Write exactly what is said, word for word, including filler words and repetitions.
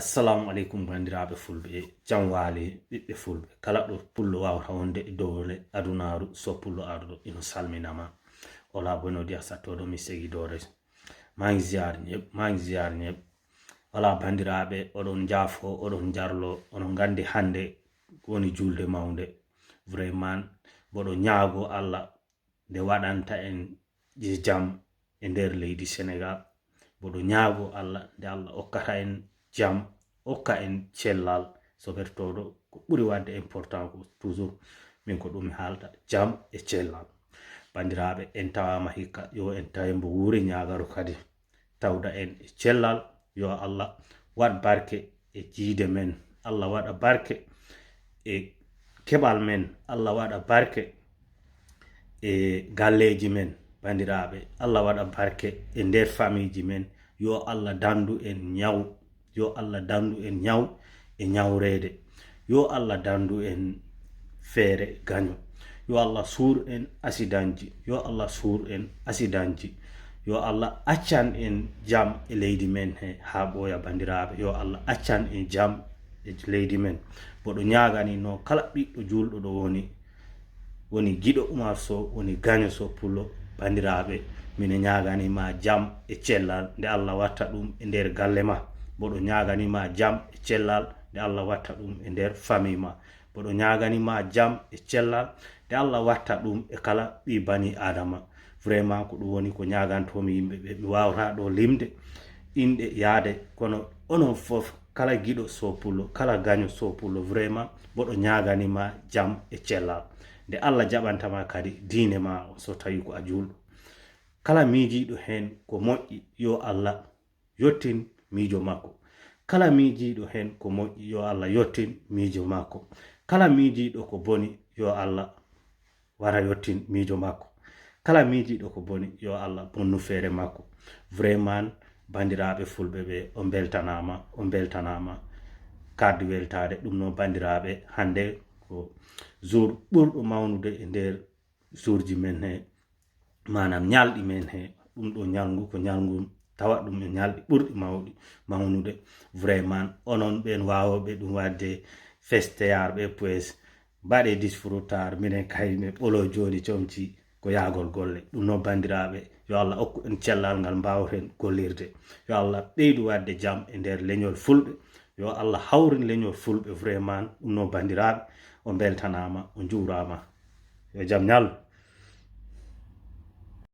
Assalamu aleykum, banndiraaɓe fulɓe, jam waali ɓiɓɓe fulɓe. Kala ɗo pullo waawata wonde e dowle adunaaru, so pullo arɗo, ino salminama. Ola, buenos días a todos mis seguidores. Maa ngi ziyaar ñëpp, maa ngi ziyaar ñëpp. Ola, banndiraaɓe, oɗon njaafo, oɗon njarlo, oɗon nganndi hannde woni juulde mawnde. Vraiment, mboɗo ñaago Allah nde waɗanta en jam e nder leydi Senegal. Mboɗo ñaago Allah nde Allah okkata en jam, okka en cellal. Sobertoɗo, ko ɓuri waɗde important ko toujours min ko ɗum mi haalta, jam e cellal. Banndiraaɓe, en tawaama hikka, yo en tawe mbo wuuri ñaagaro kadi. Tawda en e cellal, yo Allah waɗ barke e jiide men. Allah waɗa barke e keɓal men. Allah waɗa barke e galleeji men, banndiraaɓe. Allah waɗa barke e nder famiiji men. Yo Allah danndu en ñaw. Yo Allah danndu en ñaw e ñawreede. Yo Allah danndu en feere gaño. Yo Allah suur en asidanji. Yo Allah suur en asidanji. Yo Allah accan en jam e leydi men he haa ɓooya, banndiraaɓe. Yo Allah accan en jam e leydi men. Mboɗo ñaagani noon kala ɓiɗɗo juulɗo ɗo woni, woni giɗo Umar Sow, woni gaño Sow Pullo, banndiraaɓe, mine ñaagani ma jam e cellal nde Allah watta ɗum e nder galle ma. Mboɗo ñaagani ma jam e cellal nde Allah watta ɗum e nder famille ma. Mboɗo ñaagani ma jam e cellal nde Allah watta ɗum e kala ɓii bani Adama. Vraiment, ko ɗum woni ko ñaagantomi yimɓe ɓe. Mi waawata ɗo limde inɗe yaade, kono onon fof, kala giɗo Sow Pullo, kala gaño Sow Pullo, vraiment, mboɗo ñaagani ma jam e cellal. Nde Allah jaɓanta ma kadi diine ma, so tawi ko a juulɗo. Kala miijiiɗo heen ko moƴƴi, yo Allah yottin miijo makko. Kala miijiiɗo heen ko moƴƴi, yo Allah yottin miijo makko. Kala miijiiɗo ko boni, yo Allah wara yottin miijo makko. Kala miijiiɗo ko boni, yo Allah bonnu feere makko. Vraiment, banndiraaɓe fulɓe ɓe, on mbeltanaama, on mbeltanaama. Kadi weltaade ɗum noon, banndiraaɓe, hannde ko jour ɓurɗo mawnude e nder jourji men he, maanaam ñalɗi men he. Ɗum ɗo ñalngu ko ñalngu tawa ɗum e ñalɗi ɓurɗi mawɗi, mawnude. Vraiment, onon ɓeen waawooɓe ɗum waɗde, festeyarɓe, pues, mbaɗe disfrutar, minen kay mi ɓolo jooni comci ko yaagol golle. Ɗum noon, banndiraaɓe, yo Allah okku en cellal ngal mbaawten gollirde. Yo Allah ɓeydu waɗde jam e nder leñol fulɓe. Yo Allah hawrin leñol fulɓe. Vraiment, ɗum noon, banndiraaɓe, on mbeltanaama, on njuuraama. Yo jam ñallu.